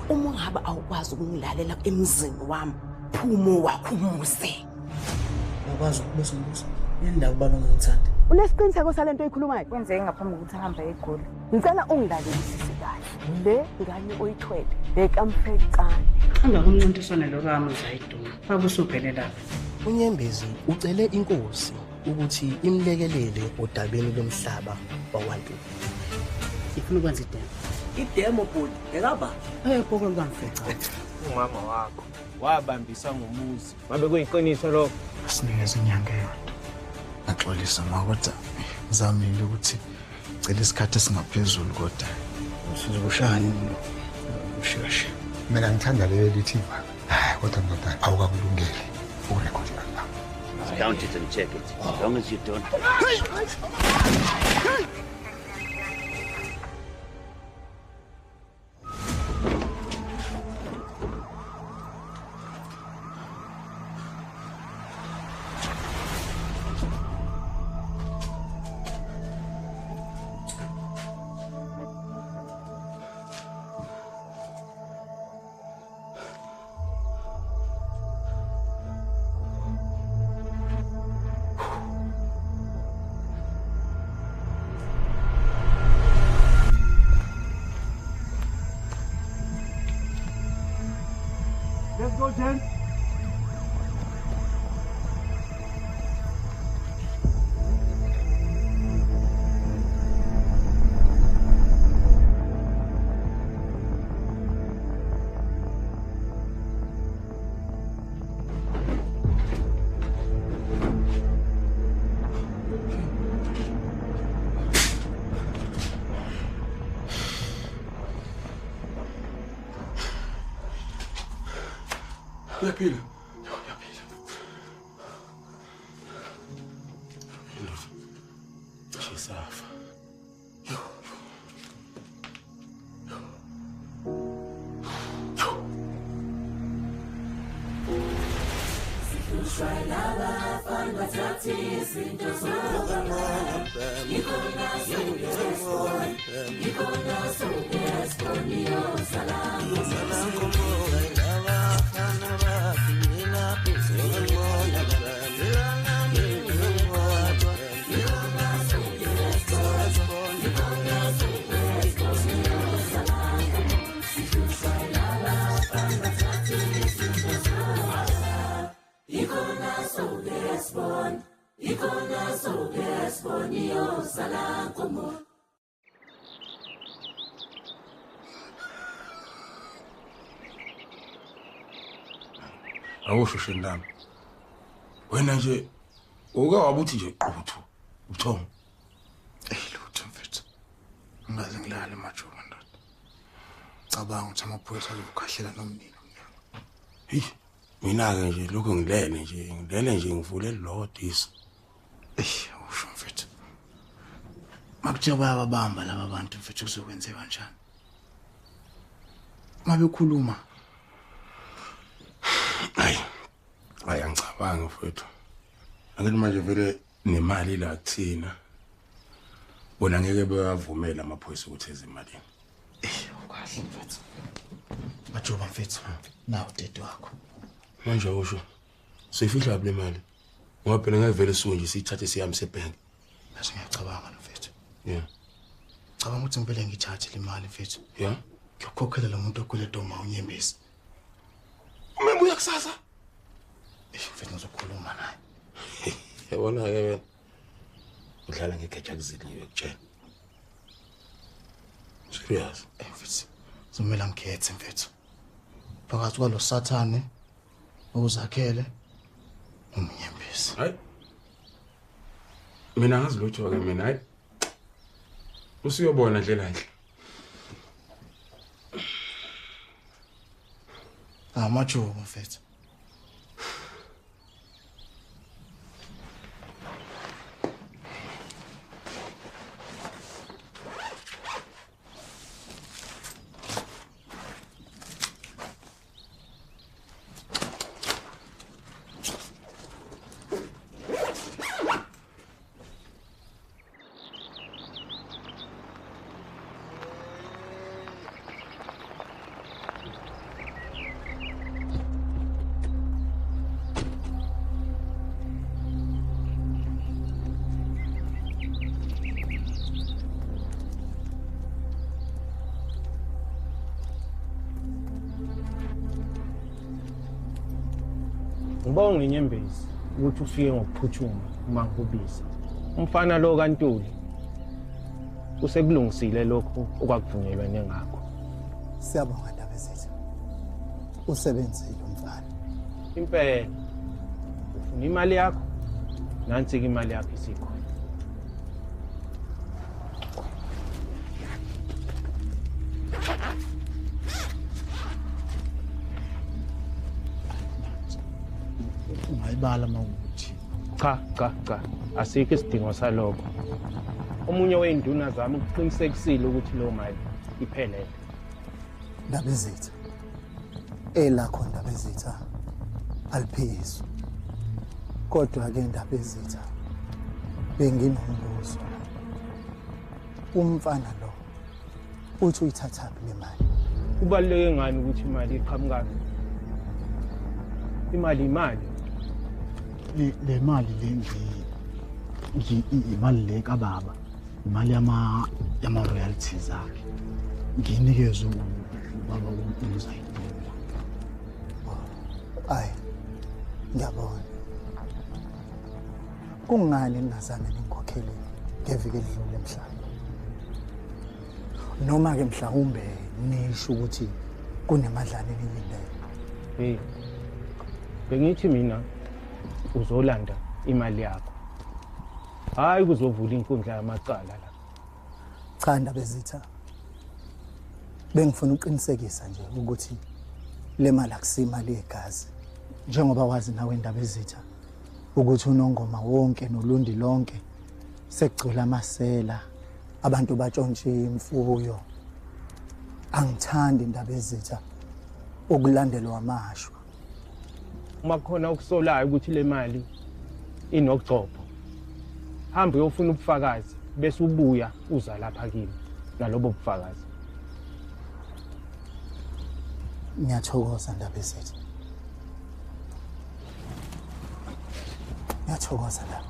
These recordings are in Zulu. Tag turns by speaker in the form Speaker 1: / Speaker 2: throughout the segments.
Speaker 1: Uma ngabe awukwazi ukungilalela emzini wami, phumo wakho umuzi.
Speaker 2: Uyakwazi ukubuza umbuzo. Yini ndaba ubaba ngangithanda?
Speaker 1: Unesiqiniseko salento oyikhulumayo?
Speaker 3: Kwenzeke ngaphambi kokuthi ahambe eGoli.
Speaker 1: Ngicela ungilalelisise kahle. Le ngane oyithwele ekamfecane.
Speaker 2: Emva komncintiswano lo kaMzayiduma, wabe lapha.
Speaker 4: UNyembezi ucele inkosi ukuthi imlekelele odabeni lomhlaba wakwaNtuli.
Speaker 2: Ifuna ukwenza idemo.
Speaker 5: Idemo bhuti, ekaba?
Speaker 2: Ebhoko likamfecane.
Speaker 6: Umama wakho wabambisa ngomuzi. Ngabe kuyiqiniso lokho?
Speaker 7: Sinikeze inyanga eyodwa. Ngaxolisa ma kodwa ngizamile ukuthi cela isikhathi esingaphezulu kodwa
Speaker 2: sizokushaya nini lo? Ushiyashiya.
Speaker 7: Mina ngithanda leyo lithi hayi kodwa ndoda awukakulungeli ukurekhodi album.
Speaker 8: Count it and check it. As long as you don't.
Speaker 6: Let's go, Jen. Uyaphila? Uyaphila. Cishe safa.
Speaker 9: Sihlushwa labafana bathatha izinto zobaba. Yikhona sokuyesibona, yikhona sokuyesibona iyozala.
Speaker 10: Awusho shindami. Wena nje uke wabuthi nje quthu ubuthongo.
Speaker 7: Ey lutho mfethu. Angaze ngilale majuba ndoda. Cabanga ukuthi amaphoyisa azokukhahlela nomnini umnyango.
Speaker 10: Hey, mina ke nje lokho ngilele nje ngivule lodwa iso.
Speaker 7: Ey, awusho mfethu. Makuthiwa bayababamba laba bantu mfethu kuzokwenzeka kanjani? Mabekhuluma.
Speaker 10: Hayi. Hayi angicabangi mfethu. Angithi manje vele nemali la kuthina. Bona ngeke beyavumela amaphoyisa ukuthi ezimalini.
Speaker 7: Eh, ukahle mfethu. Majuba mfethu. Nawu dede wakho.
Speaker 10: Manje usho sifihla le mali. Ngoba phela ngeke vele suke nje siyithathe sihambise ebank.
Speaker 7: Bese ngiyacabanga mfethu.
Speaker 10: Yeah.
Speaker 7: Cabanga ukuthi ngivele ngithathe le mali mfethu.
Speaker 10: Yeah.
Speaker 7: Ngiyokhokhela lo muntu okweleta uma uNyembezi.
Speaker 10: Umembu uyakusasa.
Speaker 7: Eh, mfethu ngizokhuluma naye.
Speaker 10: Yabona ke wena. Udlala ngegeja kuziliwe kutshela. Serious.
Speaker 7: Eh mfethu. Zomela ngikhethe mfethu. Phakathi kwalo sathane uzakhele umnyembezi.
Speaker 10: Hayi. Mina ngazi lutho ke mina hayi. Usiyobona ndlela nhle.
Speaker 7: Amajuba mfethu.
Speaker 6: Ngibonga inyembezi ukuthi ufike ngokuphuthuma uma ngikubiza. Umfana lo kaNtuli usekulungisile lokhu okwakuvunyelwene ngakho.
Speaker 11: Siyabonga Ndabezitha. Usebenzile umfana.
Speaker 6: Impela. Ufuna imali yakho? Nansi ke imali yakho isikhona.
Speaker 7: Ungayibala mawukuthi.
Speaker 6: Cha cha cha, asikho isidingo salokho. Omunye wey'nduna zami ukuqinisekisile ukuthi leyo mali iphelele.
Speaker 11: Ndabezitha, elakho Ndabezitha aliphikiswa. Kodwa-ke Ndabezitha, benginombuzo. Umfana lo uthi uyithathaphi le mali?
Speaker 6: Kubaluleke ngani ukuthi imali iqhamukaphi? Imali imali.
Speaker 7: Le mali le imali le kababa, imali yama royalties akhe. Ngiyinikezwe ubaba uMzayiduma.
Speaker 11: Ayi, ngiyabona. Kungani ningazange ningikhokhele ngeviki elidlule mhlawumbe? Noma-ke mhlawumbe nisho ukuthi kunemadlana eniyilindele.
Speaker 6: Hey, bengithi mina uzolanda imali yakho. Hayi kuzovula inkundla yamacala la.
Speaker 11: Cha Ndabezitha, bengifuna ukuqinisekisa nje ukuthi le mali akusimali yegazi. Njengoba wazi nawe Ndabezitha ukuthi unongoma wonke nolundi lonke sekugcwele amasela, abantu batshontshe imfuyo. Angithandi Ndabezitha ukulandelwa amashwa.
Speaker 6: Uma kukhona okusolayo ukuthi le mali inogcobho, hamba uyofuna ubufakazi bese ubuya uza lapha kimi nalobo bufakazi.
Speaker 11: Ngiyathokoza Ndabezitha. Ngiyathokoza la.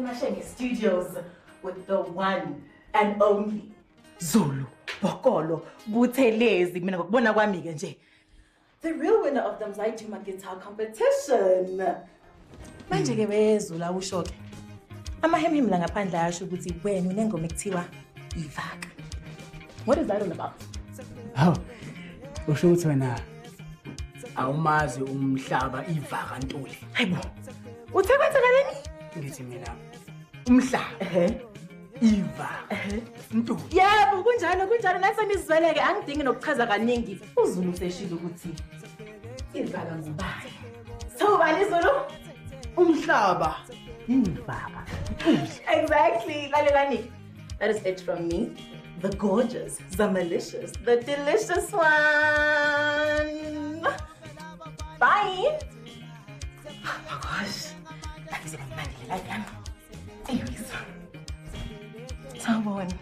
Speaker 1: Mashenge Studios with the one and only Zulu Bokolo Buthelezi. Mina ngokubona kwami ke nje, the real winner of the Mzayiduma guitar competition. Manje ke bezula usho ke amahemhem la ngaphandle ayasho ukuthi wena unengoma ekuthiwa Ivaka. What is that all about?
Speaker 2: Hawu, usho ukuthi wena awumazi umhlaba Ivaka Ntuli.
Speaker 1: Hayibo, uthe kwenzakaleni?
Speaker 2: Ngithi mina umhlaba Ivaka Ntuli.
Speaker 1: Yebo, kunjalo kunjalo, nathi nizweleke angidingi nokuchaza kaningi. uZulu useshilo ukuthi Ivaka ngubani. So ubani Zulu?
Speaker 2: Umhlaba Ivaka Ntuli.
Speaker 1: Exactly. Lalelani. That is it from me. The gorgeous, the malicious, the delicious one. Bye. Oh my gosh. Anyways, sawubona.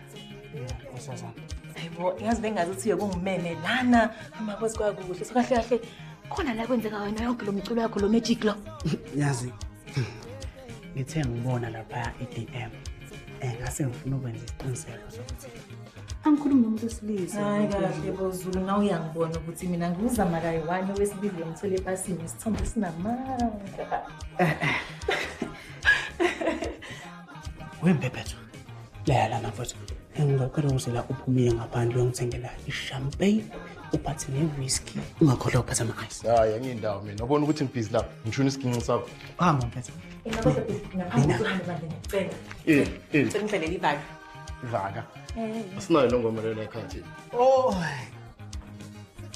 Speaker 1: Hayibo, yazi bengazi ukuthi uyokungimeme lana amakhosi kwakuhle. So kahle kahle khona la kwenzeka wena yonke lo mculo yakho lo magic lo.
Speaker 2: Yazi ngithe ngibona lapha i-DM ngase ngifuna ukwenza isiqiniseko sokuthi angikhulumi nomuntu wesilisa.
Speaker 3: Hayi kahle boZulu, nawe uyangibona ukuthi mina nguzama kayi-one owesibili ngimthole epasini isithombe sinamanga.
Speaker 2: Wembephetho leya lana mfowethu, engizocela ukuthi la uphumile ngaphandle uyongithengela i-champagne uphathe ne-whisky, ungakhohlwa ukuphatha ama-ice.
Speaker 10: Hayi angiyindawo mina, ubona ukuthi ngibhizi lapha ngishuna isiginci sakho.
Speaker 2: Hamba mfethu.
Speaker 1: Ngicela ivaka.
Speaker 10: Ivaka? Asinayo lo ngoma leyo ekhaya thina.
Speaker 2: Oh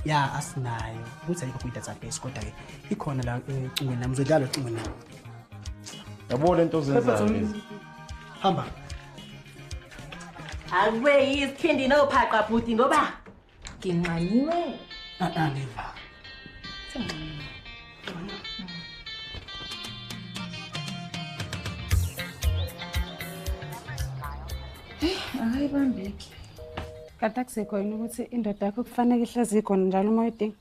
Speaker 2: ya, asinayo ukuthi ayikho kwi-database, kodwa-ke ikhona la ecingweni nami, uzodlala ecingweni nami.
Speaker 10: Yabo lento ozenzayo lezi.
Speaker 2: Hamba.
Speaker 1: Akube yisikhindi nophaqa bhuti ngoba nginxaniwe.
Speaker 2: Ngiva.
Speaker 1: Senginxaniwe.
Speaker 3: Hey, akayibambeki.
Speaker 12: Kanti akusekho yini ukuthi indoda yakho kufanele ihlezi ikhona njalo uma uyidinga?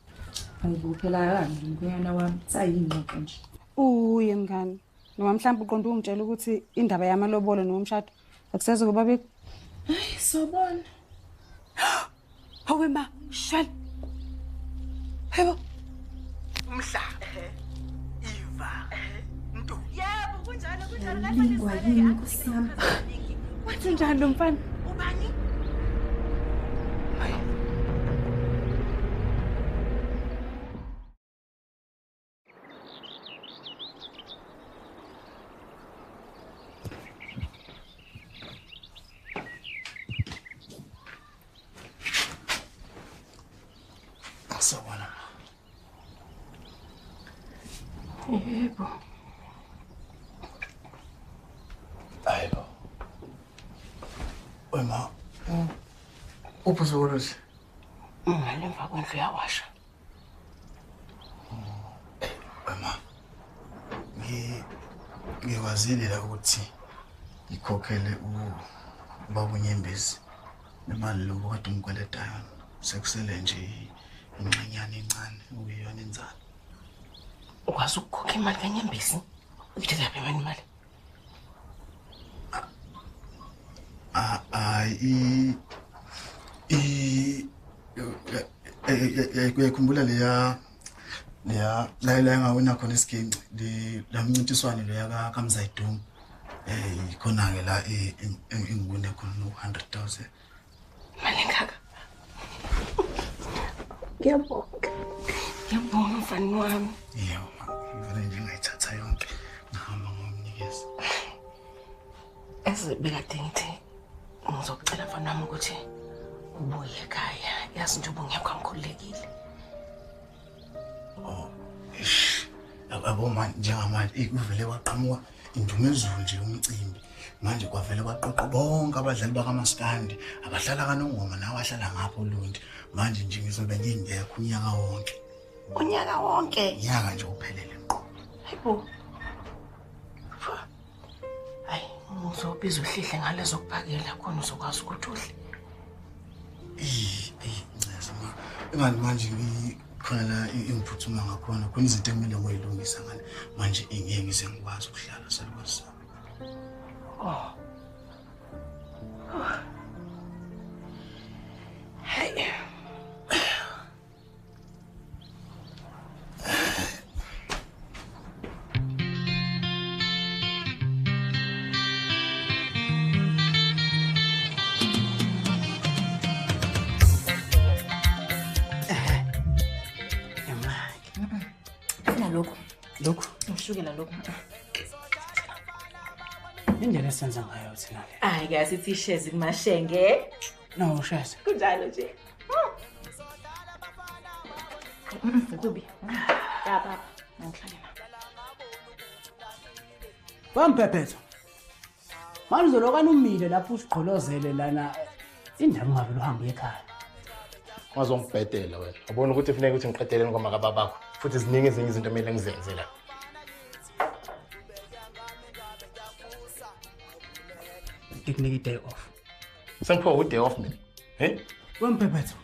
Speaker 13: Hayibo phela kanje mkhwenyana wami sayingxoxo nje.
Speaker 12: Uye mngani. Noma mhlawumbe uqonda ungitshela ukuthi indaba yamalobolo nomshado akusezo kuba be.
Speaker 13: Hayi sobona.
Speaker 12: Hawe ma, shwele. Hayibo.
Speaker 2: Umhlaba. Iva. Ntu.
Speaker 1: Yebo kunjalo kunjalo
Speaker 13: la nkosi yami.
Speaker 12: Wathi njani lo mfana?
Speaker 1: Ubani?
Speaker 7: Sawubona.
Speaker 13: Yebo.
Speaker 7: Hayibo. Wema. Uphuze ukuluthi?
Speaker 2: Ngale emva kwendlu yawasha.
Speaker 7: Wema. Ngikwazile la ukuthi ngikhokhele ubaba uNyembezi nemali lokho kade ngikweleta yona. Sekusele nje ingxenyana encane okuyiyona inzalo.
Speaker 2: Ukwazi ukukhokha imali kaNyembezi? Uyithathaphi mani imali?
Speaker 7: Hayi uyayikhumbula leya la engawina khona isiginci la mncintiswano leya kaMzayidumi. Ikhona-ke la engiwine khona no-100,000.
Speaker 2: Mali engaka? Ngiyabonga. Ngiyabonga mfana wami.
Speaker 7: Yebo ma, ngivele nje ngayithatha yonke ngahamba ngomnikeza.
Speaker 2: Eze bekade ngithi ngizokucela mfana wami ukuthi ubuye ekhaya. Yazi nje ubungekho angikhululekile.
Speaker 7: Oh, eish. Yabo manje njengamanje kuvele kwaqhamuka indumezulu nje umcimbi. Manje kwavele kwaqoqa bonke abadlali bakaMaskandi abahlala kaNongoma nabahlala ngapho Lundi. Manje nje ngizobe ngingekho unyaka wonke.
Speaker 2: Unyaka wonke?
Speaker 7: Unyaka nje uphelele ngqo.
Speaker 2: Hayibo. Hayi, ngizobiza uhlihle ngalezo kuphakela khona uzokwazi ukuthi udle.
Speaker 7: Ncesa ma. Ingani manje ngikhona la engiphuthuma ngakhona, khona izinto ekumele ngoyilungisa ngale. Manje ngeke ngize ngikwazi ukuhlala salukazi sami.
Speaker 2: Oh. Hey. Lokhu.
Speaker 14: Lokhu?
Speaker 3: Ngishukela lokhu.
Speaker 14: Indlela esenza ngayo thina le.
Speaker 3: Hayi ke asithi ishezi kumashenge.
Speaker 14: No, shezi.
Speaker 3: Kunjalo nje. Kubi. Ya baba, ngihlale na.
Speaker 14: Wamphephetha. Manje uzolokana umile lapho usigqolozele lana indaba ungavele uhambe ekhaya.
Speaker 10: Ungazongibhedela wena. Ubona ukuthi kufuneka ukuthi ngiqedele ngoma kababakho. Futhi ziningi ezinye izinto kumele ngizenze la.
Speaker 14: Ngikunika i-day off.
Speaker 10: Sengiphiwa u-day off mina. Hey?
Speaker 14: Wemphephetho.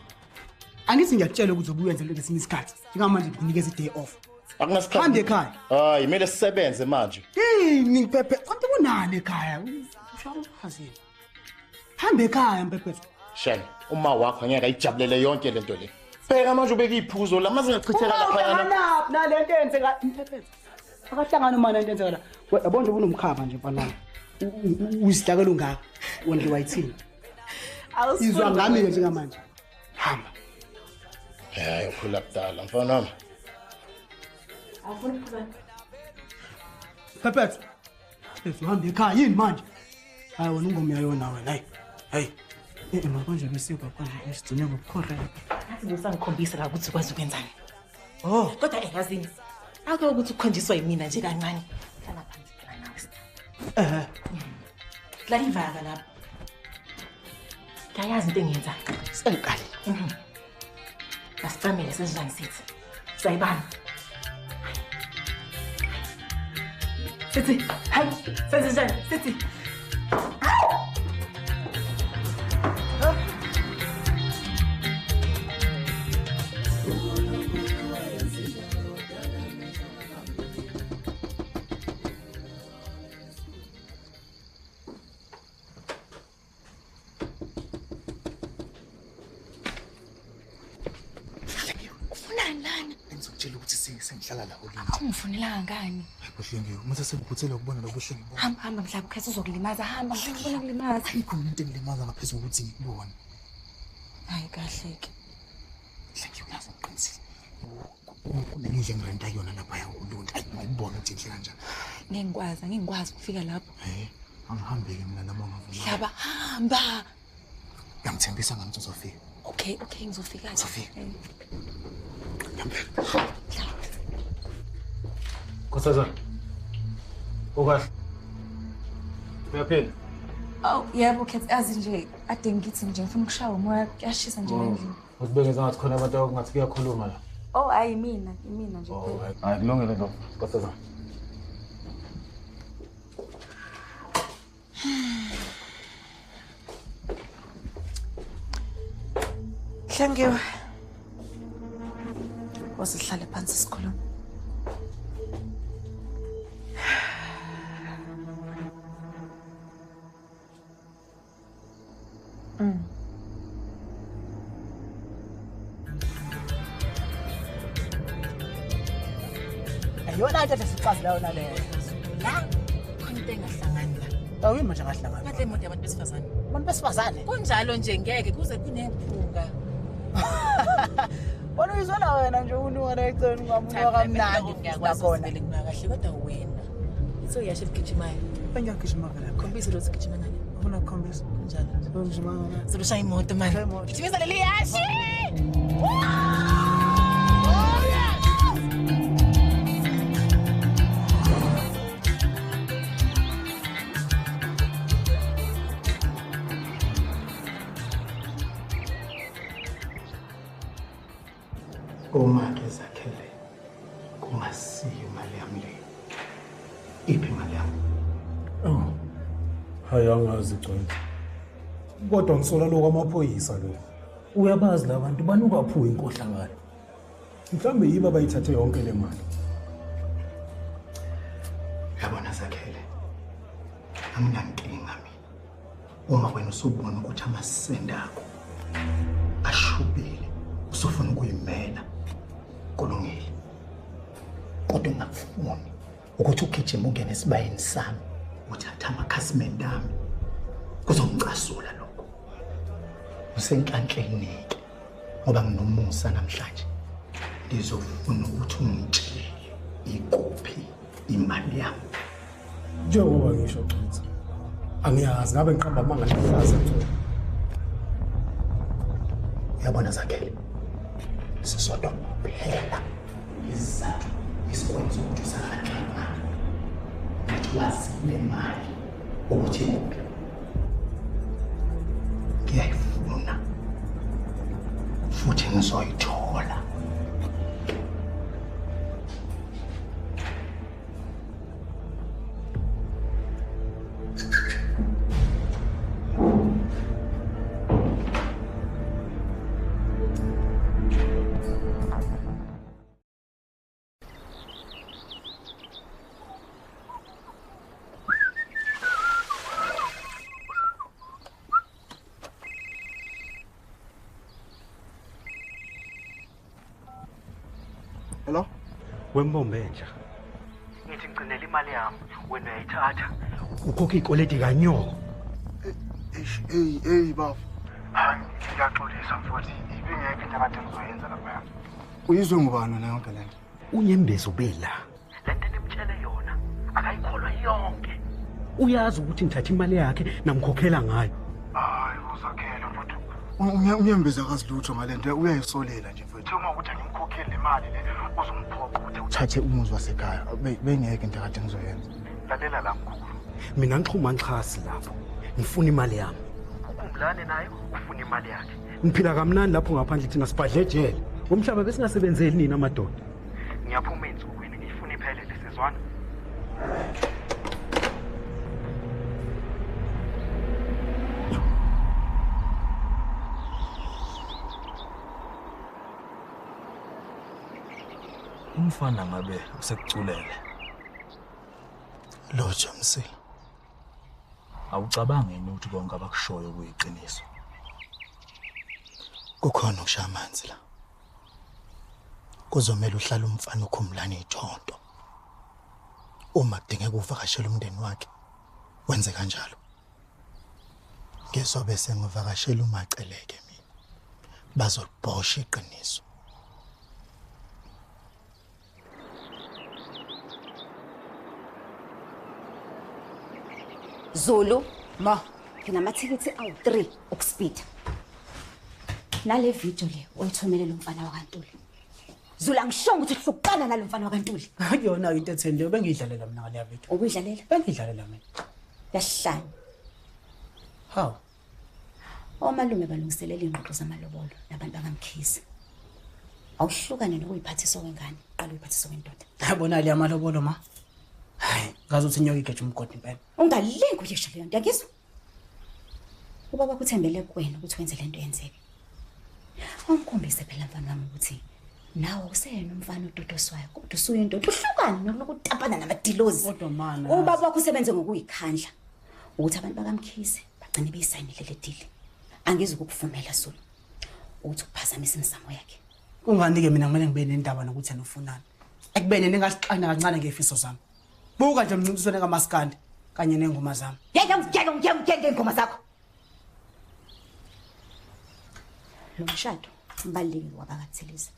Speaker 14: Angithi ngiyakutshela ukuthi ubuyenze lokho esinye isikhathi. Njengamanje ngikunikeza i-day off.
Speaker 10: Akunasikhathi.
Speaker 14: Hamba ekhaya.
Speaker 10: Hayi, kumele sisebenze manje.
Speaker 14: Yini ngiphephetho? Kanti kunani ekhaya? Ushaya umfazi. Hamba ekhaya mphephetho.
Speaker 10: Shane, uma wakho angeke ayijabulele yonke lento le. Bheka manje ubeka iphuzo la maze ngachitheka lapha.
Speaker 14: Nalento eyenzeka mphephetho. Akahlangana uma nento eyenzeka la. Yabona nje unomkhaba nje mfana. Uyisidakela ungaka wondliwa yithini? Izwa ngami ke njengamanje. Hamba.
Speaker 10: Hayi ukhula kudala mfana wami.
Speaker 3: Awufuni ukuphuzana?
Speaker 14: Phephetho. Lethu hamba ekhaya yini manje? Hayi wena ungoma yayona wena hayi. Hey. Manje besikwa kanje esigcine ngokukhohlwa.
Speaker 3: Ngathi ngusangikhombisa la ukuthi ukwazi ukwenzani.
Speaker 14: Oh,
Speaker 3: kodwa engazini. Akho ukuthi ukhonjiswa yimina nje kancane. Hlala phansi phela nawe. Dlala ivaka lapho. Ngiyayazi into engiyenzayo.
Speaker 14: Sengiqalile.
Speaker 3: Asicamele senjani sithi. Sayibani. Sithi, hayi, senjani sithi.
Speaker 7: Sengihlala la uLundi.
Speaker 13: Awungifonelanga ngani?
Speaker 7: Hayi Hlengiwe, uma sengikhuthele ukubona lokho Hlengiwe.
Speaker 13: Hamba hamba mhlaba ukhetha uzokulimaza, hamba ngifuna ukulimaza.
Speaker 7: Ayikho into engilimaza ngaphezu kokuthi ngikubone.
Speaker 13: Hayi kahle ke.
Speaker 7: Hlengiwe uyazi ngiqinisile. Kunendlu engirenta yona lapha uLundi. Ayi ngiyibona ukuthi inhle kanjani.
Speaker 13: Ngeke ngikwazi, angeke ngikwazi ukufika lapho.
Speaker 7: Eh, angihambeke mina noma ungavuma.
Speaker 13: Mhlaba hamba.
Speaker 7: Ngiyamthembisa ngami ukuthi uzofika.
Speaker 13: Okay, okay ngizofika.
Speaker 7: Uzofika.
Speaker 6: Nkosazana. Ukahle. Uyaphila?
Speaker 13: Oh, yebo Khetha, azi nje ade ngithi nje ngifuna ukushaya umoya, kuyashisa nje endlini.
Speaker 6: Usibeke ngathi khona abantu okungathi kuyakhuluma la.
Speaker 13: Oh, hayi mina, imina nje kuphela.
Speaker 6: Hayi kulungile lokho, nkosazana.
Speaker 13: Hlengiwe. Wasihlale phansi sikhulume.
Speaker 2: Ayona into esicazi la yona leyo.
Speaker 3: La khona into engahlangani la.
Speaker 2: Awuyini manje ngahlangani.
Speaker 3: Ngathi imoto yabantu besifazane.
Speaker 2: Abantu besifazane?
Speaker 3: Kunjalo nje ngeke kuze kunephunga.
Speaker 2: Wena uyizwela wena nje unuka la eceleni kwami unuka kamnandi.
Speaker 3: Ngiyakwazi vele nginuka kahle kodwa wena. Isoyasho eligijimayo.
Speaker 2: Engiyagijima vele.
Speaker 3: Khombisa lo sigijima ngani.
Speaker 2: Ufuna ukukhombisa?
Speaker 3: Kunjalo.
Speaker 2: Ngijima ngani?
Speaker 3: Sizoshaya imoto manje. Gijimisa leli yashi.
Speaker 7: Uma-ke Zakhele kungasiyo imali yami leyo, iphi imali yami?
Speaker 15: Oh, hayi angazi Gcwensa. Kodwa ngisola lokho amaphoyisa lo. Uyabazi la bantu banuka phu inkohlakalo. Mhlawumbe yibo abayithathe yonke le mali.
Speaker 7: Uyabona Zakhele, anginankinga mina. Uma wena usubona ukuthi amasende akho ashubile, usufuna ukuyimela, kulungile. Kodwa ngingakufuni ukuthi ugijime ungene esibayeni sami, uthathe amakhasimende ami. Kuzongicasula lokho. Usenhlanhleni-ke ngoba nginomusa namhlanje. Ngizofuna ukuthi ungitshele ikuphi imali yami.
Speaker 15: Njengoba ngisho Gcwensa, angiyazi ngabe ngiqamba amanga ngihlaza Gcwensa.
Speaker 7: Uyabona Zakhele, sisodwa kuphela isizathu esikwenza ukuthi usahanjwe imali. Ngathi wazi le mali ukuthi ikuphi. Ngiyayifuna futhi ngizoyithola.
Speaker 16: Hello?
Speaker 4: Wembombe nja.
Speaker 16: Ngithi ngigcinela imali yami, wena uyayithatha.
Speaker 4: Ukhokha ikoledi kanyoko.
Speaker 16: Hey, hey baba. Hayi, ngiyaxolisa mfowethu. Ibingekho into akade ngizoyenza lapha.
Speaker 7: Uyizwe ngubani wena yonke lento?
Speaker 4: Unyembezi ubela.
Speaker 16: Lento nimtshele yona, akayikholwa yonke.
Speaker 4: Uyazi ukuthi ngithatha imali yakhe namkhokhela ngayo.
Speaker 16: Hayi, uzakhele mfowethu.
Speaker 7: Unyembezi akazi lutho ngalento, uyayisolela nje mfowethu.
Speaker 16: Uma ukuthi angimkhokheli le mali le, uzomphoqa ukuthi
Speaker 7: uthathe umuzi wasekhaya. Bengeke into akade ngizoyenza.
Speaker 16: Lalela la mkhulu.
Speaker 4: Mina ngixhuma ngixhasi lapho. Ngifuna imali yami.
Speaker 16: Ukhumbulane nayo, ufuna imali yakhe.
Speaker 4: Ngiphila kamnandi lapho ngaphandle thina sibhadle ejele. Umhlaba besingasebenzeli nini amadoda.
Speaker 16: Ngiyaphuma ensukwini ngifuna iphelele sizwana.
Speaker 17: Umfana ngabe usekuculele.
Speaker 7: Loja Msila.
Speaker 17: Awucabangi yini ukuthi konke abakushoyo kuyiqiniso?
Speaker 7: Kukhona ukushaya amanzi la. Kuzomela uhlala umfana ukhumulane ithonto. Uma kudingeka uvakashela umndeni wakhe, wenze kanjalo. Ngizobe sengivakashela uMaceleke mina. Bazolibhosha iqiniso.
Speaker 18: Zulu, ma, nginamathikithi awu-3 okuspeed. Nale video le oyithumele lo mfana wakaNtuli. Zulu, angishongo ukuthi hlukana nalo mfana wakaNtuli.
Speaker 2: Akuyona into etheni leyo, bengiyidlalela mina ngaleya video.
Speaker 18: Ubuyidlalela?
Speaker 2: Bengiyidlalela mina.
Speaker 18: Yahlanya.
Speaker 2: Hawu.
Speaker 18: Omalume balungiselela ingxoxo zamalobolo nabantu bakamkhize. Awuhlukane nokuyiphathisa kwengane, qala uyiphathisa kwendoda.
Speaker 2: Yabona le amalobolo ma. Hayi, ngazi ukuthi inyoka igeja umgodi impela.
Speaker 18: Ungalingi uyisho leyo nto, yakizwa? Ubaba kuthembele kuwena ukuthi wenze lento yenzeke. Awumkhombise phela mfana wami ukuthi nawe useyena umfana ododoswayo, kodwa usuyindoda uhlukane nokutapana namadilozi.
Speaker 2: Kodwa mana.
Speaker 18: Ubaba wakho usebenze ngokuyikhandla ukuthi abantu bakamkhize bagcine beyisayinile le deal. Angizukukuvumela Zulu ukuthi uphazamise imizamo yakhe.
Speaker 2: Kungani-ke mina kumele ngibe nendaba nokuthi yena ufunani? Ekubeni ningasixana kancane ngezifiso zami. Buka nje umncintiswano kaMaskandi kanye nengoma zami.
Speaker 18: Yeke ngiyeke ngiyeke ngengoma zakho. Lo mshado ubalulekile wabakatheleza.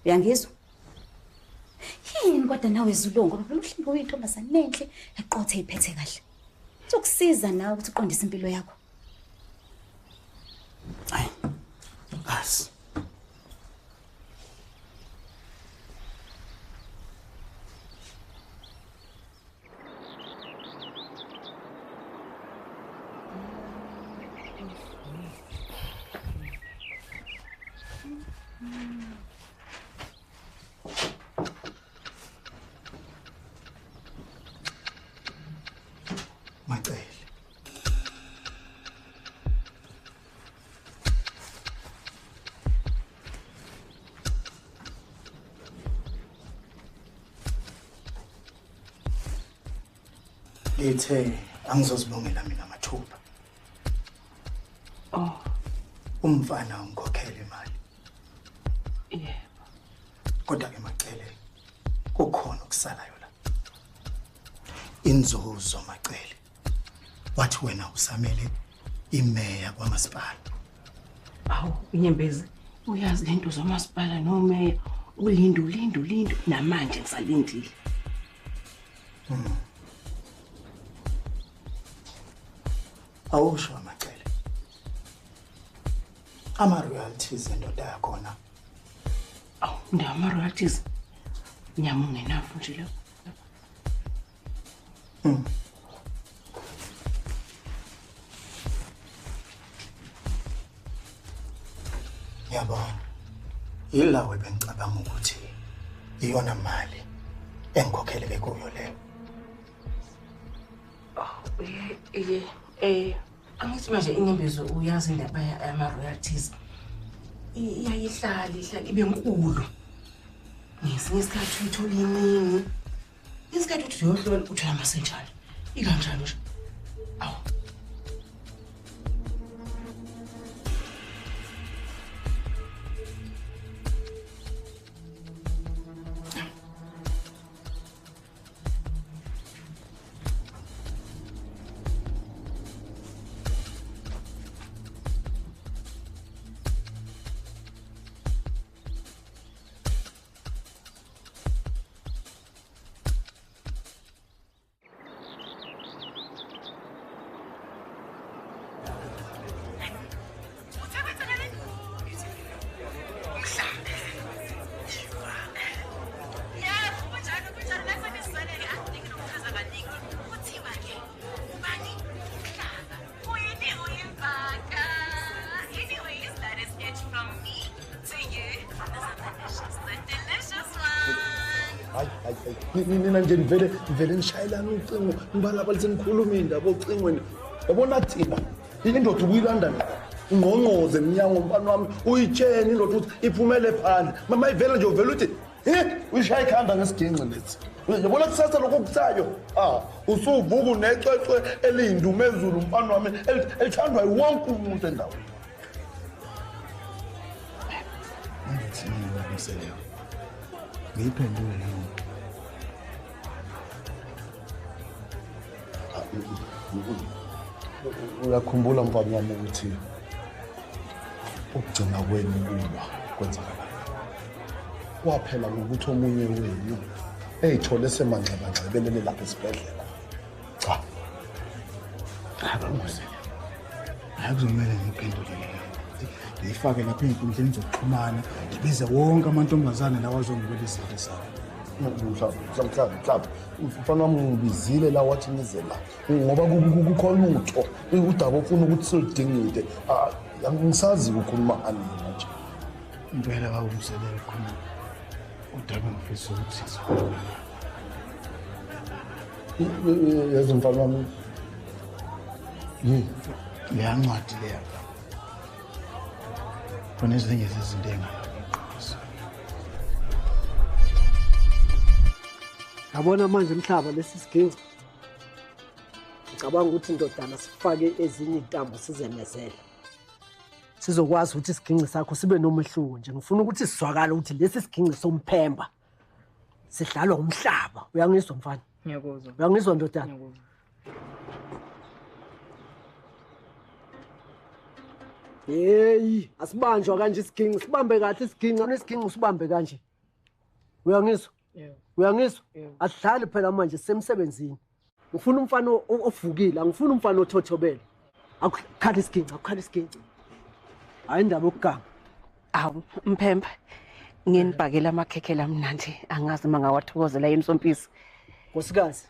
Speaker 18: Uyangizwa? Yini kodwa nawe Zulu, ngoba phela uhleli uyintombazane enhle eqothe iphethe kahle. Uzokusiza nawe ukuthi uqondise impilo yakho.
Speaker 2: Hayi. As.
Speaker 7: Macele. Lithe angizozibongela mina mathupha.
Speaker 2: Oh.
Speaker 7: Umfana ungikhokhele imali.
Speaker 2: Yebo.
Speaker 7: Kodwa ke Macele kukhona okusalayo la. Inzuzo Macele. Wathi wena usamele imeya kwamasipala.
Speaker 2: Awu inyembezi, uyazi lento zomasipala nomeya, ulindu ulindu ulindu namanje ngisalindile.
Speaker 7: Awusho Macele. Ama royalties endoda yakhona.
Speaker 2: Awu, ndama royalties. Nyama ungenafu nje lo.
Speaker 7: Yabona. Yilawe bengicabanga ukuthi iyona mali engikhokheleke kuyo leyo.
Speaker 2: Oh, angithi manje inyembezo uyazi indaba yama royalties. Iyayihlala ihlala ibe nkulu. Ngesinye isikhathi uyithola iningi. Isikhathi uthi uyohlola uthola amasenjalo. Ikanjalo nje. Awu.
Speaker 15: Nina nje nivele nishayelana ucingo nibalabala senikhuluma indaba ocingweni. Yabona thina indoda ubuyilanda ungqongqoze emnyango mfana wami uyitshene indoda ukuthi iphumele phandle. Mama ivele nje uvele uthi uyishaya ikhanda ngesiginci lesi. Yabona kusasa lokho kusayo usuvuka unecwecwe eliyindumezulu mfana wami elithandwa wonke umuntu endaweni.
Speaker 7: Manje thina Mseleku. Ngiyiphendule leyo.
Speaker 19: Uyakhumbula mfana wami ukuthi ukugcina kwenu kulwa kwenzakalayo. Kwaphela ngokuthi omunye wenu eyithole semanxebanxebelele lapha esibhedlela. Cha.
Speaker 7: Hayi Hayi kuzomele ngiphendule leyo. Ngiyifake lapha ey'nkundleni zokuxhumana, ngibize wonke amantombazane lawa azongibela izinto zabo.
Speaker 19: Mhlawumbe mfana wami ngibizile la wathi ngize la ngoba kukhona utho udaba ofuna ukuthi siludingide. Angisazi ukukhuluma ngani manje.
Speaker 7: Impela baba uMseleku khona udaba engifisa ukuthi sikhulume.
Speaker 19: Yazi mfana wami
Speaker 7: leya ncwadi leya khona ezinye zezinto engalungi.
Speaker 14: Yabona manje mhlaba lesi siginci. Ngicabanga ukuthi indodana sifake ezinye intambo sizenezele. Sizokwazi ukuthi isiginci sakho sibe nomehluko nje. Ngifuna ukuthi sizwakale ukuthi lesi siginci somphemba sidlalwa umhlaba. Uyangizwa mfana?
Speaker 20: Ngiyakuzwa.
Speaker 14: Uyangizwa ndodana?
Speaker 20: Ngiyakuzwa.
Speaker 14: Hey, asibanjwa kanje isiginci, sibambe kahle isiginci, isiginci usibambe kanje. Uyangizwa?
Speaker 20: Yebo.
Speaker 14: Uyangizwa? Asidlali phela manje sisemsebenzini. Ngifuna umfana ovukile, angifuni umfana othothobele. Akukhala isiginci, akukhala isiginci. Hayi indaba yokuganga.
Speaker 2: Awu, Mphemba, nginibhakela amakhekhe lamnandi, angazi mangawathokozela yini Sompisi.
Speaker 14: Nkosikazi,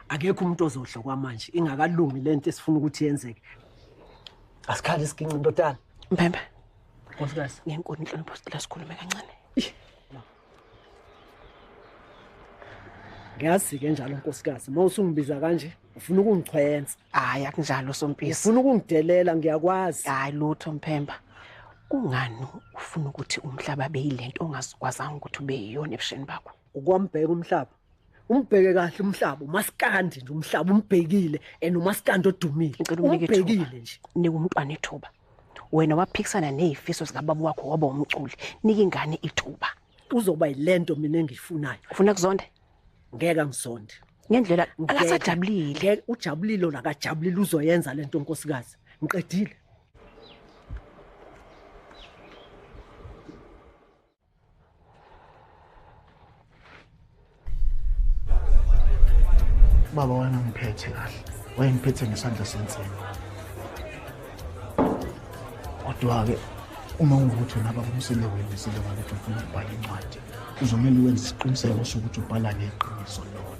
Speaker 14: akekho umuntu ozodla kwamanje ingakalungi lento esifuna ukuthi yenzeke. Asikhale isiginci ndodana.
Speaker 2: Mphemba.
Speaker 14: Nkosikazi,
Speaker 2: ngenkulu inhlonipho sicela sikhulume kancane.
Speaker 14: Ngiyazi-ke njalo nkosikazi, uma usungibiza kanje ufuna ukungichwensa.
Speaker 2: Hayi akunjalo Sompisi.
Speaker 14: Ufuna ukungidelela ngiyakwazi.
Speaker 2: Hayi lutho Mphemba. Kungani ufuna ukuthi umhlaba beyilento ongazikwazanga ukuthi ube yiyona ebusheni bakho?
Speaker 14: Ukwambheka umhlaba. Umbheke kahle umhlaba, umaskandi nje umhlaba umbhekile and umaskandi odumile. Umbhekile nje.
Speaker 2: Nika umntwana ithuba. Wena waphikisana nezifiso zikababa wakho waba umculi. Nika ingane ithuba.
Speaker 14: Uzoba yilento mina engiyifunayo.
Speaker 2: Ufuna kuzonde?
Speaker 14: Ngeke angizonde.
Speaker 2: Ngendlela akasajabulile.
Speaker 14: Ujabulile nakajabulile uzoyenza lento nkosikazi. Ngiqedile.
Speaker 7: Baba wena ngiphethe kahle. Wayengiphethe ngesandla sensimbi. Kodwa-ke uma ungukuthi wena baba uMseleku wenzile ngakuthi ufuna ukubhala incwadi, uzomele wenze isiqiniseko sokuthi ubhala ngeqiniso lodwa.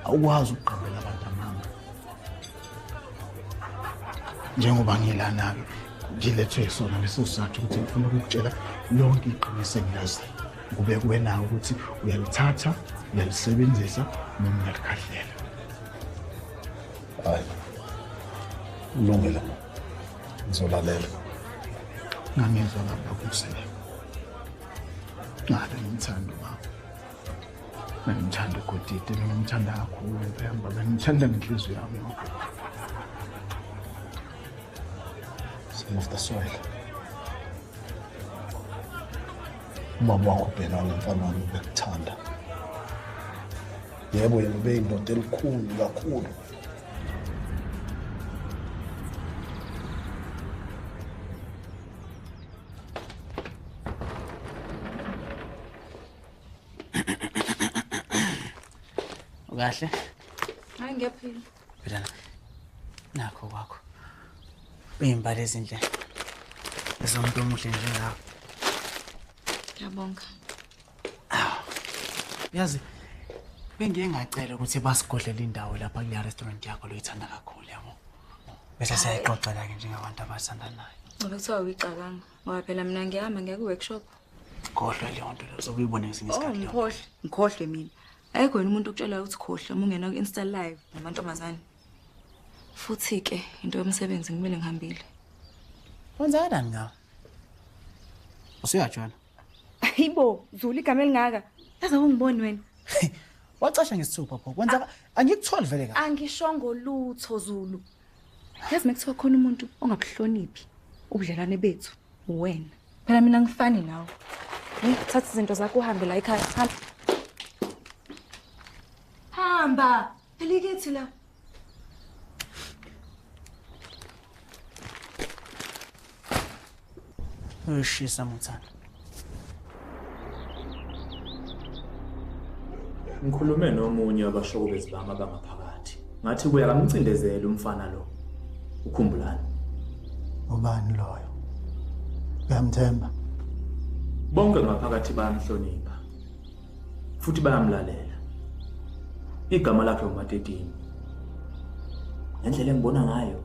Speaker 7: Awukwazi ukuqambela abantu amanga. Njengoba ngilana-ke ngilethwe sona leso sizathu ukuthi ngifuna ukukutshela lonke iqiniso engilaziyo. Kube kuwena ukuthi uyalithatha, uyalisebenzisa noma uyalikhahlela.
Speaker 19: Hayi. Ulungile. Ngizolalela.
Speaker 7: Ngangizwa lapha kuMseleku. Ngabe ngimthanda ubaba. Ngimthanda uGodide, ngimthanda kakhulu Mphemba, ngimthanda ngenhliziyo yami yonke.
Speaker 19: Son of the soil. Ubaba wakho Bhenani mfana wami ubekuthanda. Yebo yena ubeyindoda elikhulu kakhulu.
Speaker 5: Kahle?
Speaker 13: Hayi ngiyaphila.
Speaker 5: Phela nakho kwakho. Uyimbali ezinhle. Ezomuntu omuhle njengawe.
Speaker 13: Ngiyabonga.
Speaker 5: Yazi bengiye ngacela ukuthi basigodlele indawo lapha kule restaurant yakho loyithanda kakhulu yabo. Bese siyayixoxela ke njengabantu abathandanayo.
Speaker 13: Ngoba kuthiwa uyixakanga ngoba phela mina ngiyahamba ngiya ku-workshop.
Speaker 5: Khohlwa leyo nto leyo uzobuyibona ngesinye isikhathi.
Speaker 13: Oh ngikhohlwe, ngikhohlwe mina. Ayikho yena umuntu okutshela ukuthi khohlwa uma ungena ku-Insta live namantombazane. Futhi ke into yomsebenzi ngimele ngihambile.
Speaker 5: Kwenzakalani ngawe? Usuyajwala.
Speaker 13: Hayibo, Zulu igama elingaka. Yaze ungiboni wena.
Speaker 5: Wacasha ngesithupha pho. Kwenza angikutholi vele kahle.
Speaker 13: Angishongo lutho Zulu. Yazi mekuthiwa khona umuntu ongabuhloniphi ubudlelwane bethu, wena. Phela mina ngifani nawe. Thatha izinto zakho uhambe la ekhaya. Hamba. Hamba. Elikithi la.
Speaker 5: Uyishisa muthana.
Speaker 17: Ngikhulume nomunye wabashokobezi bami abangaphakathi. Ngathi kuya kamcindezela umfana lo. Ukhumbulani?
Speaker 11: Ubani loyo? Uyamthemba?
Speaker 17: Bonke ngaphakathi bayamhlonipha. Futhi bayamlalela. Igama lakhe uMatetini. Ngendlela engibona ngayo,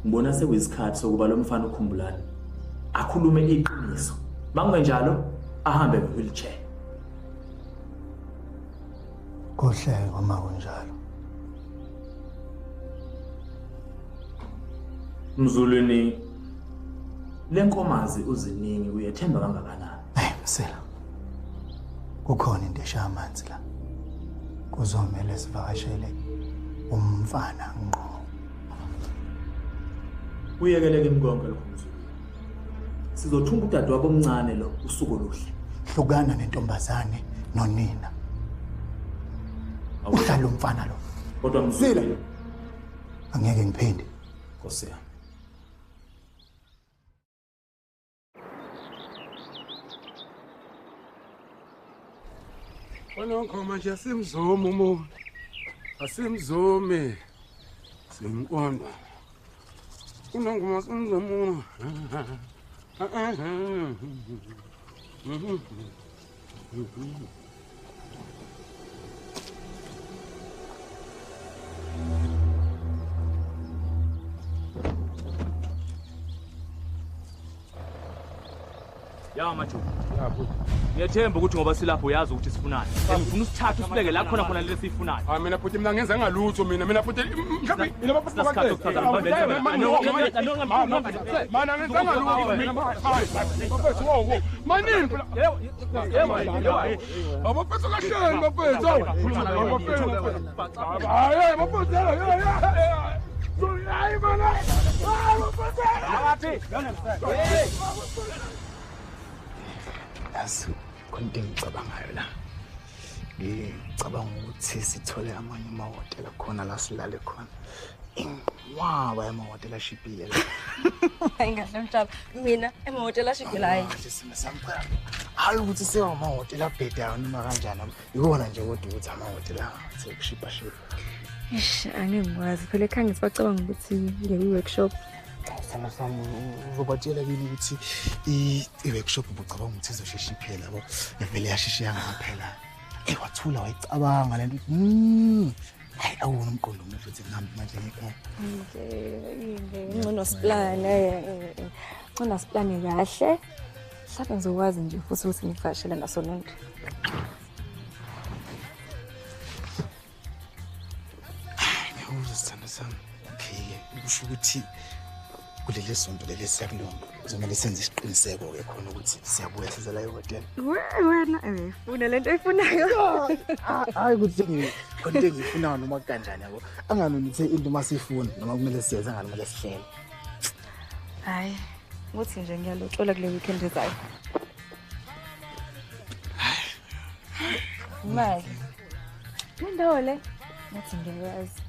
Speaker 17: ngibona sekuyisikhathi sokuba lo mfana ukhumbulani akhulume iqiniso. Makungenjalo ahambe nge-wheelchair.
Speaker 11: Kuhle uma kunjalo.
Speaker 17: Mzulwini, lenkomazi uziningi uyethemba kangakanani?
Speaker 11: Hey Msila, kukhona into eshaya amanzi la. Kuzomele sivakashele umfana ngqo.
Speaker 17: Uyekeleke imkonke lokho Mzulwini. Sizothunga udadewabo omncane lo usuku oluhle.
Speaker 11: Hlukana nentombazane nonina. Uhlala umfana lo.
Speaker 17: Kodwa Mzila,
Speaker 11: angeke ngiphinde.
Speaker 17: Nkosi yami.
Speaker 10: Ononko manje asimzumi umuntu. Asimzumi. Simqonda. Unongoma asimzumi.
Speaker 17: Ya majuba. Ngiyethemba ukuthi ngoba silapho uyazi ukuthi sifunani. Ngifuna usithathe usibeke la khona khona lesi sifunayo.
Speaker 10: Hayi mina futhi mina ngenza ngalutho mina futhi mhlawumbe ila mana ngenza ngalutho mina bafethu wo manini phela yebo abafethu kahleni bafethu abafethu hayi bafethu hayi mana hayi bafethu
Speaker 7: Yazi khona into engicabangayo la. Ngicabanga ukuthi sithole amanye amahhotela khona la silale khona. Inqwaba yamahhotela ashibhile la.
Speaker 13: Hayi ngahle mhlaba. Mina emahhotela ashibhile hayi.
Speaker 7: Hayi ukuthi sewa amahhotela abhedayo noma kanjani. Ikona nje kodwa ukuthi amahhotela sekushibha shibha.
Speaker 13: Eish, angeke ngikwazi. Phela ekhaya ngisacabanga ukuthi ngiye kwi-workshop.
Speaker 7: Sana sami uzobatshela kini ukuthi i-workshop ubucabanga ukuthi izosheshe iphela yabo. Vele yasheshe yangaphela. Wathula wayicabanga lento ukuthi hayi awuna umqondo omuhle ukuthi ngihambe manje ngekhaya.
Speaker 13: Okay, ngcono siplane. Ngcono siplane kahle. Mhlawumbe ngizokwazi nje futhi ukuthi ngivakashele naso lonke.
Speaker 7: Ngiyakuzwa sithando sami. Okay, kusho ukuthi kuleli sonto leli siyakulona kuzomele senze isiqiniseko-ke khona ukuthi siyabuya size la ehhotela.
Speaker 13: Wena uyayifuna lento oyifunayo.
Speaker 7: Hayi ukuthi khona into engiyifunayo noma kanjani yabo. Anganonithe into uma siyifuna noma kumele siyenze angani kumele sihlele.
Speaker 13: Hayi, ukuthi nje ngiyalotshola kule weekend ezayo. Imali. Indawo le ngathi ngiyayazi.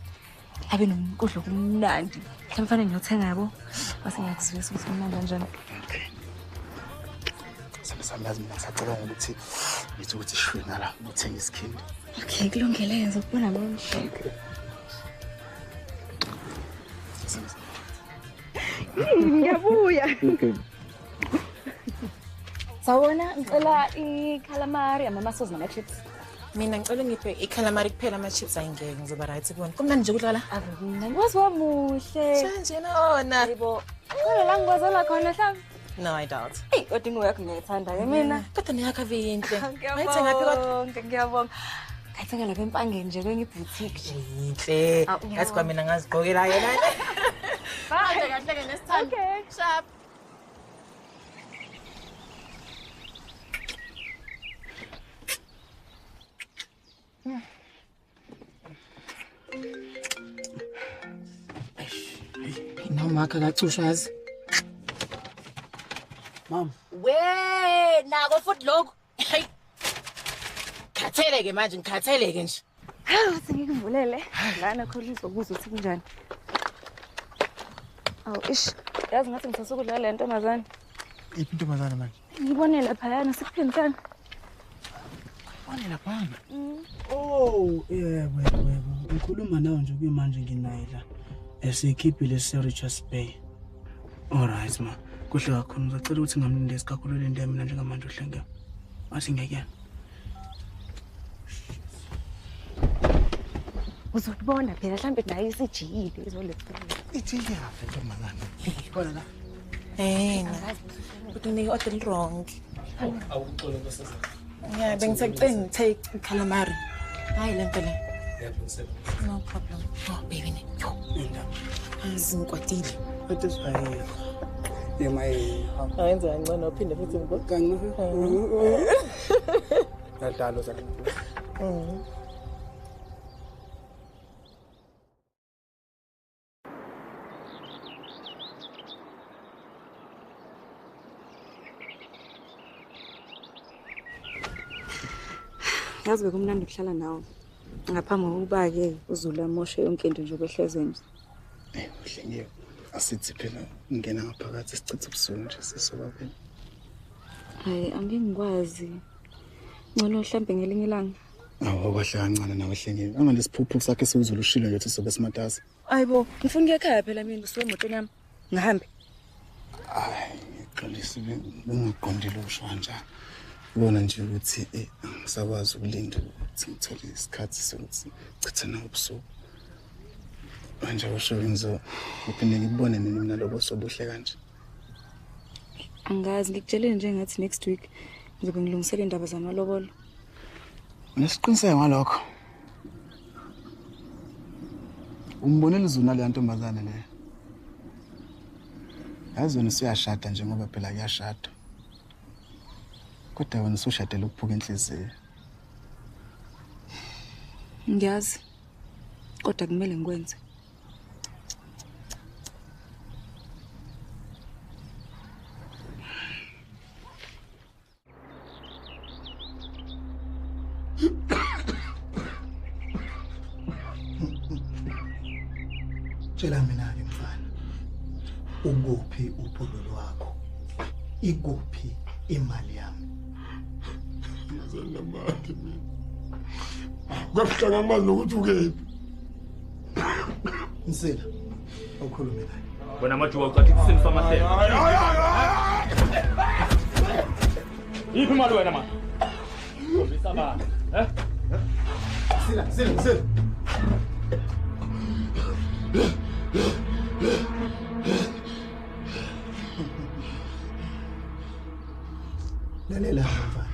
Speaker 13: Abe nomkudlo kumnandi. Mhlawumbe fanele ngiyothenga yabo. Base ngiyakuzwisa ukuthi kumnandi kanjani.
Speaker 7: Okay. Sami yazi mina ngisacabanga ukuthi ngithi ukuthi shwi ngala ngithenga isikhindi.
Speaker 13: Okay, kulungile ngizokubona manje.
Speaker 7: Okay.
Speaker 13: Ngiyabuya.
Speaker 7: Okay.
Speaker 13: Sawubona, ngicela i-calamari, ama-mussels nama-chips.
Speaker 3: Mina ngicela ngiphe i-calamari kuphela ama-chips ayingeke ngizoba right kubona. Kumnandi nje ukudla la.
Speaker 13: Ave kumnandi. Wazi wamuhle.
Speaker 3: Kanjena ona.
Speaker 13: Yebo. Khona la ngikwazela khona mhlawumbe.
Speaker 3: No, I doubt.
Speaker 13: Eyi, kodwa ingubo yakho ngiyayithanda ke mina.
Speaker 3: Kodwa neyakho ave yinhle. Wayithenga phi kodwa?
Speaker 13: Ngiyabonga. Ngayithenga lapha empangeni nje kwenye iboutique nje.
Speaker 3: Yinhle. Ngathi kwamina ngazigqokela yona. Bye. Kahle ke nesithando.
Speaker 13: Okay.
Speaker 3: Sharp. Noma akakacusha yazi.
Speaker 14: Mama,
Speaker 3: We nako futhi lokhu. Hey. Khatheleke manje, ngikhatheleke nje.
Speaker 12: Hawu, sengikuvulele. Lana khona izokuzwa ukuthi kunjani. Awu ish, yazi ngathi ngisasukudlala le ntombazane.
Speaker 5: Iphi intombazane manje?
Speaker 12: Ngibone laphayana sikuphindisana.
Speaker 5: Ngibone laphana.
Speaker 14: Oh, yebo yebo yebo. Ngikhuluma nawe nje kuyimanje nginaye la. Esikhiphile se Richards Bay. All right ma. Kuhle kakhulu, ngicela ukuthi ngamlindezi kakhulu le nto mina njengamanje uHlengiwe. Athi ngiyakuyena.
Speaker 12: Uzobona phela mhlambe naye isijiyile izoletha.
Speaker 7: Ijiyile kahle ntombazane.
Speaker 5: Khona la.
Speaker 3: Kodwa unike order wrong.
Speaker 5: Awuxolo nkosazana.
Speaker 3: Yeah, bengithe ngithe calamari. Hayi lento le. No problem. Oh baby ne. Yo. Azi ngikwatile.
Speaker 14: Kodwa sibayile. Yema yini?
Speaker 3: Ayenza kancane uphinde futhi ngibo.
Speaker 14: Kancane. Yadalo zakho.
Speaker 12: Yazi bekumnandi ukuhlala nawe. Ngaphambi kokuba-ke uZulu amoshe yonke into nje behleze nje.
Speaker 7: Hlengiwe, asithi phela ungena ngaphakathi sichithe ubusuku nje sisobabili.
Speaker 12: Hayi, angeke ngikwazi. Ngcono mhlambe ngelinye ilanga.
Speaker 7: Awu kahle kancane nawe Hlengiwe. Angalesiphuphu sakhe siwuZulu ushilo nje sobe simatasa.
Speaker 12: Ayibo, ngifuna ukuya ekhaya phela mina usuke emotweni yami. Ngihambe.
Speaker 7: Hayi, ngixolise bengiqondile usho kanjani. Ubona nje ukuthi angisakwazi ukulinda ukuthi ngithole isikhathi sokuthi chithe nawe ubusuku. Manje usho ngizophinde ngikubone nini mina lobo sobuhle kanje.
Speaker 12: Angazi, ngikutshelile nje ngathi next week ngizobe ngilungisela indaba zamalobolo.
Speaker 7: Unesiqiniseko ngalokho? Umbonile uzuna leya ntombazane leyo. Yazi wena usuyashada nje ngoba phela kuyashada. Kodwa wena usushadela ukuphuka inhliziyo.
Speaker 12: Ngiyazi. Kodwa kumele ngikwenze.
Speaker 11: Tshela mina-ke mfana, ukuphi upholo lwakho? Ikuphi imali yami?
Speaker 10: Ngizenamali mina. Kwabuhlanga amazi nokuthi ukephi.
Speaker 11: Msila, awukhulume naye.
Speaker 17: Wena majuba ucathi isimo samahlelo. Iphi imali wena manje? Khombisa abantu, eh?
Speaker 11: Msila, Msila, Msila. Lalela mfana.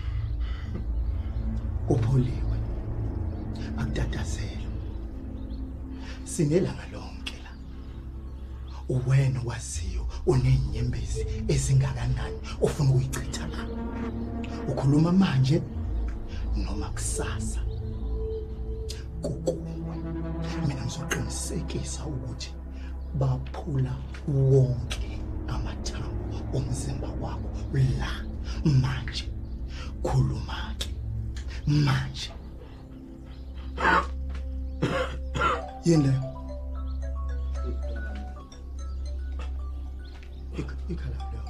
Speaker 11: Upholiwe. Akutatazelo. Sinelanga lonke la. Uwena waziyo unenyembezi ezingakanani ofuna ukuyichitha la. Ukhuluma manje noma kusasa. Kukuwe. Mina ngizoqinisekisa ukuthi baphula wonke amathambo omzimba wakho la manje. Khuluma ke manje. Yini leyo? Ikhala leyo.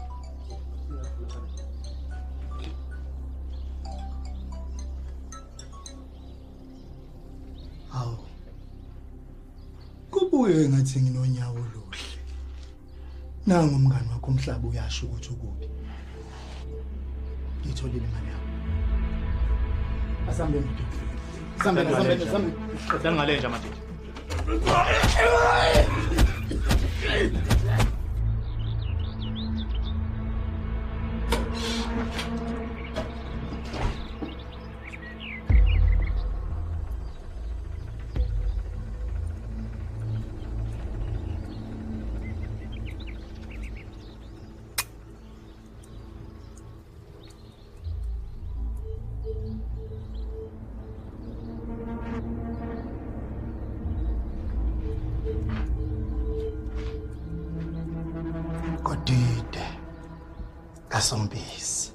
Speaker 11: Hawu. Kubuye ngathi nginonyawo oluhle. Nangu umngani wakho umhlaba uyasho ukuthi ukuphi. Ngitholile imali yakho. Asambe mntu. Asambe, asambe, asambe.
Speaker 17: Qedani ngale nje manje.
Speaker 7: kaSompisi.